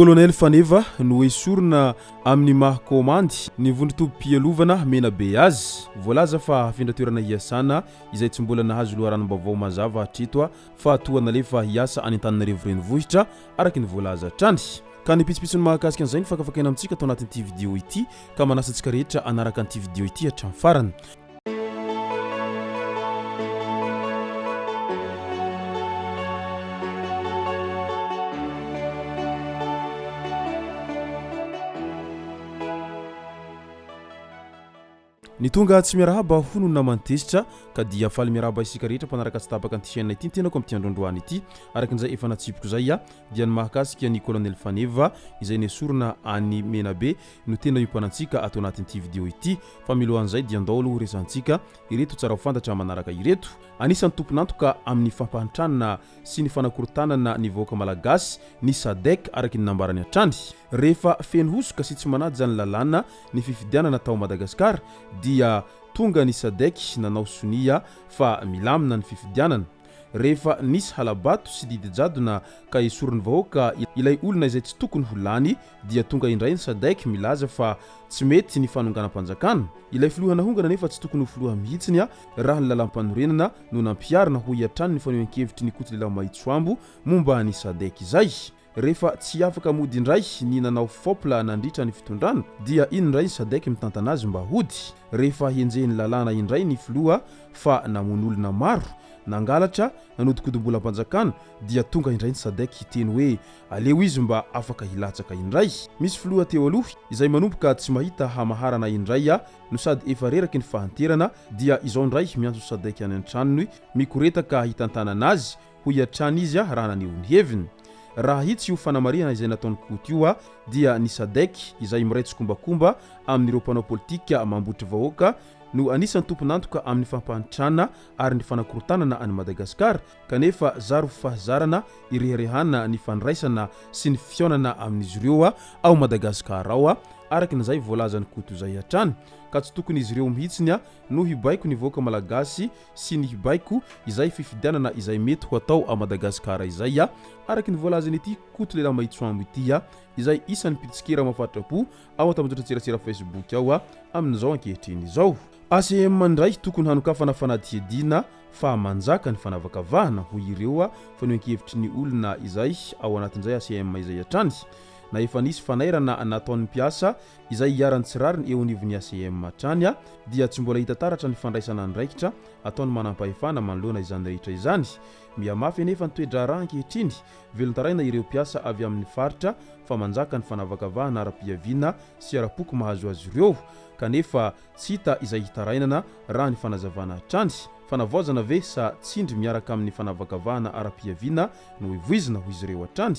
Colonel Faneva no esorina amin'ny maha kaomandy ny vondron-tobim-pialovana Menabe azy. Voalaza fa hafindra toerana hiasana izay tsy mbola nahazo loharanom-baovao mazava hatreto fa toa nalefa hiasa any Antananarivo Renivohitra araka ny voalaza hatrany. Ka ny pitsopitsony mahakasika an'izay no fakafakaina amintsika ato anatin'ity video ity ka manasa antsika rehetra hanaraka an'ity video ity hatramin'ny farany. Ny tonga tsy miarahaba hono ny naman'i Tezitra ka dia faly miarahaba isika rehetra mpanaraka tsy tapaka an'ity chaîne ity ny tenako amin'ity androandroany ity. Araka an'izay efa natsipiko izay dia ny mahakasika ny Colonel Faneva izay nesorina any Menabe no tena iompanantsika ato anatin'ity video ity. Fa milohan'izay dia ndao aloha horesahantsika ireto tsara ho fantatra manaraka ireto. Anisan'ny tompon'antoka amin'ny fampahantrana sy ny fanakorontanana ny vahoaka malagasy ny Sadec araka ny nambarany hatrany. Rehefa feno hosoka sy tsy manaja ny lalàna ny fifidianana tao Madagasikara dia tonga ny Sadec nanao sonia fa milamina ny fifidianana. Rehefa nisy hala-bato sy didy jadona ka esorin'ny vahoaka ilay olona izay tsy tokony ho lany dia tonga indray ny Sadec milaza fa tsy mety ny fanonganam-panjakana. Ilay filoha nahongana nefa tsy tokony ho filoha mihitsiny raha ny lalàmpanorenana no nampiharina hoy hatrany ny fanehoan-kevitry ny Koto Lehilahy Mahitsoambo momba ny Sadec izay. Rehefa tsy afaka mody indray ny nanao fopla nandritra ny fitondrana dia iny indray ny Sadec mitantana azy mba hody. Rehefa henjehin'ny lalàna indray ny filoha fa namono olona maro, nangalatra, nanodinkodim-bolam-panjakana dia tonga indray ny Sadec hiteny hoe aleo izy mba afaka hilatsaka indray. Misy filoha teo aloha izay manomboka tsy mahita hamaharana indray no sady efa reraky ny fahanterana dia izao indray miantso Sadec any an-tranony mikoretaka hitantanana azy hoy hatrany izy raha naneho ny heviny. Raha hahitsy io fanamarihana izay nataon'i Koto io dia ny Sadec izay miray tsikombakomba amin'ireo mpanao politika mambotry vahoaka no anisan'ny tompon'antoka amin'ny fampahantrana ary ny fanakorontanana an'i Madagasikara kanefa zary ho fahazarana ireharehana ny fandraisana sy ny fihaonana amin'izy ireo ao Madagasikara ao araka ny izay voalazan'i Koto izay hatrany ka tsy tokony izy ireo mihitsiny no hibaiko ny vahoaka malagasy sy ny hibaiko izay fifidianana izay mety ho atao à Madagascar izay araky ny voalazan'ity Koto lehilahy mahitsoambo ity izay isan'ny mpitsikera mahafatrapo ao an-tambajotran-tserasera Facebook ao amin'izao ankehitriny izao. ACM indray tokony hanokafana fanadihadiana fa manjaka ny fanavakavahana hoy ireo fanehoan-kevitry ny olona izay ao anatin'izay ACM izay hatrany na efa nisy fanairana nataon'ny mpiasa izay iharan'ny tsy rariny eo anivon'ny ACM hatrany dia tsy mbola hita taratra ny fandraisana andraikitra ataon'ny manampahefana manoloana izany rehetra izany. Mihamafy anefa ny toe-draharaha ankehitriny, velon-taraina ireo mpiasa avy amin'ny faritra fa manjaka ny fanavakavahana ara-piaviana sy ara-poko mahazo azy ireo kanefa tsy hita izay hitarainana raha ny fanazavana hatrany. Fanavaozana ve sa tsindry miaraka amin'ny fanavakavahana ara-piaviana no hevoizina hoy izy ireo hatrany.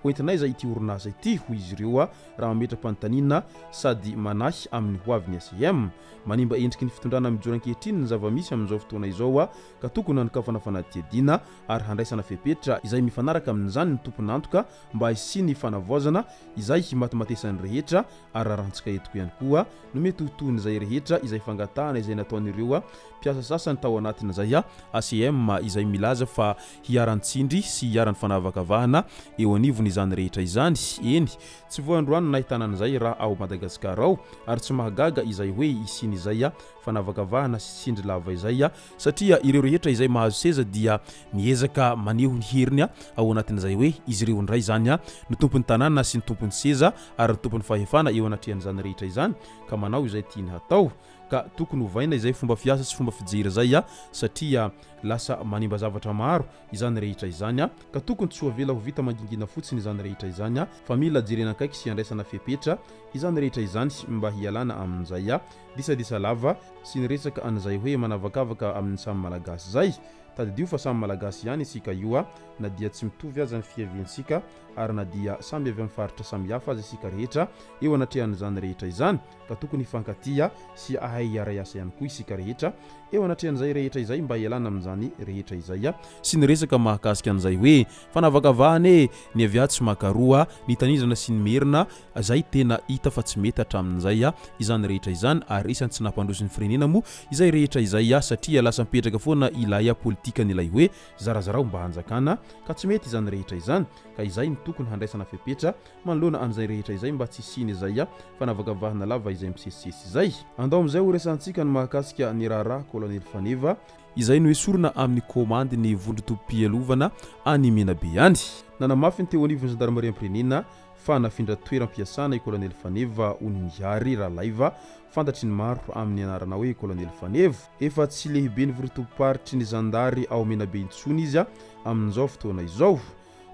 Ho entin'aiza ity orinasa ity hoy izy ireo raha mametra-panontaniana sady manahy amin'ny hoavin'ny ACM. Manimba endriky ny fitondrana mijoro ankehitriny ny zava-misy amin'izao fotoana izao ka tokony hanokafana fanadihadiana ary handraisana fepetra izay mifanaraka amin'izany ny tompon'antoka mba hisian'ny fanavaozana izay himatimatesan'ny rehetra ary rarantsika eto ihany koa no mety ho tohin'izay rehetra izay fangatahana izay nataon'ireo mpiasa sasany tao anatin'izay ACM izay milaza fa hiharan-tsindry sy hiharan'ny fanavakavahana eo anivon'izany rehetra izany. Eny, tsy vao androany no nahitana an'izay raha ao Madagasikara ao ary tsy mahagaga izay hoe hisian'izay fanavakavahana sy tsindry lava izay satria ireo rehetra izay mahazo seza dia miezaka maneho ny heriny ao anatin'izay hoe izy ireo indray izany no tompon'ny tanàna sy ny tompon'ny seza ary ny tompon'ny fahefana eo anatrehan'izany rehetra izany ka manao izay tiany hatao. Ka tokony ovaina izay fomba fiasa sy fomba fijery izay satria lasa manimba zavatra maro izany rehetra izany ka tokony tsy ho avela ho vita mangingina fotsiny izany rehetra izany fa mila jerena akaiky sy andraisana fepetra izany rehetra izany mba hialana amin'izay disadisa lava sy ny resaka an'izay hoe manavakavaka amin'ny samy malagasy izay. Tadidio fa samy malagasy ihany isika io na dia tsy mitovy aza ny fiaviantsika ary na dia samy avy amin'ny faritra samihafa aza isika rehetra eo anatrehan'izany rehetra izany. ka tokony hifankatia sy hahay hiara-hiasa ihany koa isika rehetra eo anatrehan'izay rehetra izay mba hialana amin'izany rehetra izay sy ny resaka mahakasika an'izay hoe fanavakavahana e, ny avy atsy maka roa, ny Tanindrana sy ny Merina izay tena hita fa tsy mety hatramin'izay izany rehetra izany ary isan'ny tsy nampandroso ny firenena moa izay rehetra izay satria lasa mipetraka foana ilay politika. politikan'ilay hoe zarazarao mba hanjakana ka tsy mety izany rehetra izany ka izay no tokony handraisana fepetra manoloana an'izay rehetra izay mba tsy hisian'izay fanavakavahana lava izay misesisesy izay. Andao amin'izay ho resahantsika ny mahakasika ny raharaha Kolonely Faneva, izay noesorina amin'ny komandy ny vondron-tobim-pialovana any Menabe any. Nanamafy ny teo anivon'ny zandarimariam-pirenena fa nafindra toeram-piasana i Kolonely Faneva Onimihary Ralaiva, fantatry ny maro amin'ny anarana hoe Kolonely Faneva. Efa tsy lehiben'ny vondron-tobim-paritry ny zandary ao Menabe intsony izy amin'izao fotoana izao.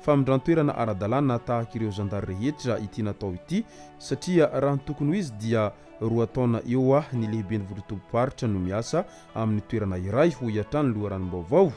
Famindran-toerana ara-dalàna tahaka ireo zandary rehetra ity natao ity satria raha ny tokony ho izy dia roa taona eo ny lehiben'ny vondron-tobim-paritra no miasa amin'ny toerana iray, hoy hatrany ny loharanom-baovao.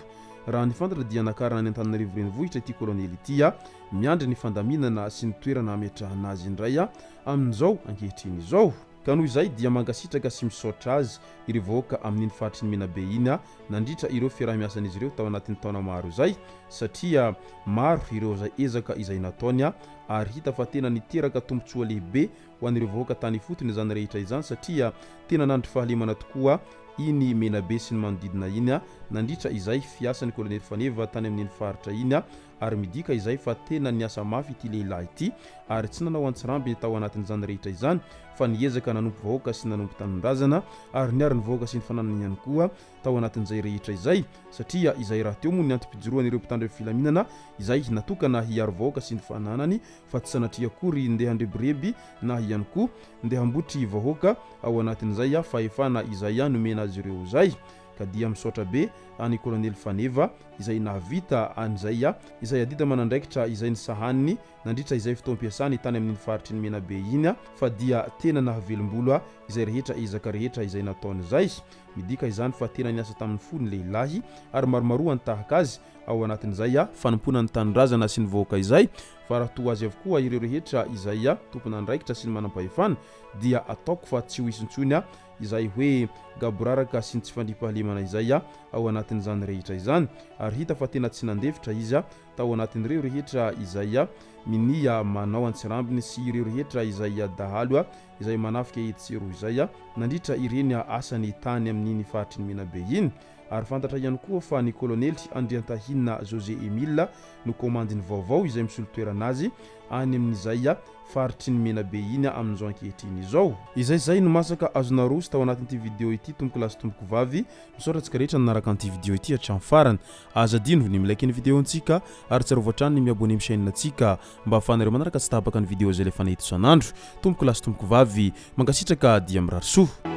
Raha ny fantatra dia nakarina any Antananarivo renivohitra ity kolonely ity, miandry ny fandaminana sy ny toerana hametrahana azy indray amin'izao ankehitriny izao. Ka noho izay dia mankasitraka sy misaotra azy ireo vahoaka amin'iny faritry ny Menabe iny nandritra ireo fiaraha-miasan'izy ireo tao anatin'ny taona maro izay satria maro ireo izay ezaka izay nataony ary hita fa tena niteraka tombontsoa lehibe ho an'ireo vahoaka tany ifotony izany rehetra izany satria tena nandry fahalemana tokoa iny Menabe sy ny manodidina iny nandritra izay fiasan'ny Kolonely Faneva tany amin'iny faritra iny ary midika izay fa tena niasa mafy ity lehilahy ity ary tsy nanao antsirambiny tao anatin'izany rehetra izany fa niezaka nanompo vahoaka sy nanompo tanindrazana ary niaro ny vahoaka sy ny fananany ihany koa tao anatin'izay rehetra izay satria izay rahateo moa ny antom-pijoroan'ireo mpitandro filaminana izay natokana hiaro vahoaka sy ny fananany fa tsy sanatria akory ndeha handrebireby na ihany koa ndeha hambotry vahoaka ao anatin'izay fahefana izay nomena azy ireo izay. Ka dia misaotra be an'i Kolonely Faneva izay nahavita an'izay izay adidy aman'andraikitra izay nisahaniny nandritra izay fotoam-piasany tany amin'iny faritry ny Menabe iny fa dia tena nahavelom-bolo izay rehetra ezaka rehetra izay nataony izay. Midika izany fa tena niasa tamin'ny fo ny lehilahy ary maromaroa ny tahaka azy ao anatin'izay fanompoana ny tanindrazana sy ny vahoaka izay fa raha toa azy avokoa ireo rehetra izay tompon'andraikitra sy ny manampahefana dia ataoko fa tsy ho hisy intsony izay hoe gaboraraka sy ny tsy fandriampahalemana izay ao anatin'izany rehetra izany ary hita fa tena tsy nandefitra izy tao anatin'ireo rehetra izay minia manao antsirambiny sy ireo rehetra izay dahalo izay manafika etsy sy eroa izay nandritra ireny asany tany amin'iny faritry ny Menabe iny. Ary fantatra ihany koa fa ny kolonely Andriantahina José Emile no komandiny vaovao izay misolo toerana azy any amin'izay faritry ny Menabe iny amin'izao ankehitriny izao. Izay izay no masaka azo naroso tao anatin'ity video ity tompoko lahy sy tompoko vavy. Misaotra antsika rehetra nanaraka an'ity video ity hatramin'ny farany. Aza adino ny mi-like ny video ntsika ary tsarovy hatrany ny mi-abonner amin'ny chaîne ntsika mba ahafahanareo manaraka tsy tapaka ny video izay alefanay eto isan'andro. Tompoko lahy sy tompoko vavy, mankasitraka dia mirary soa.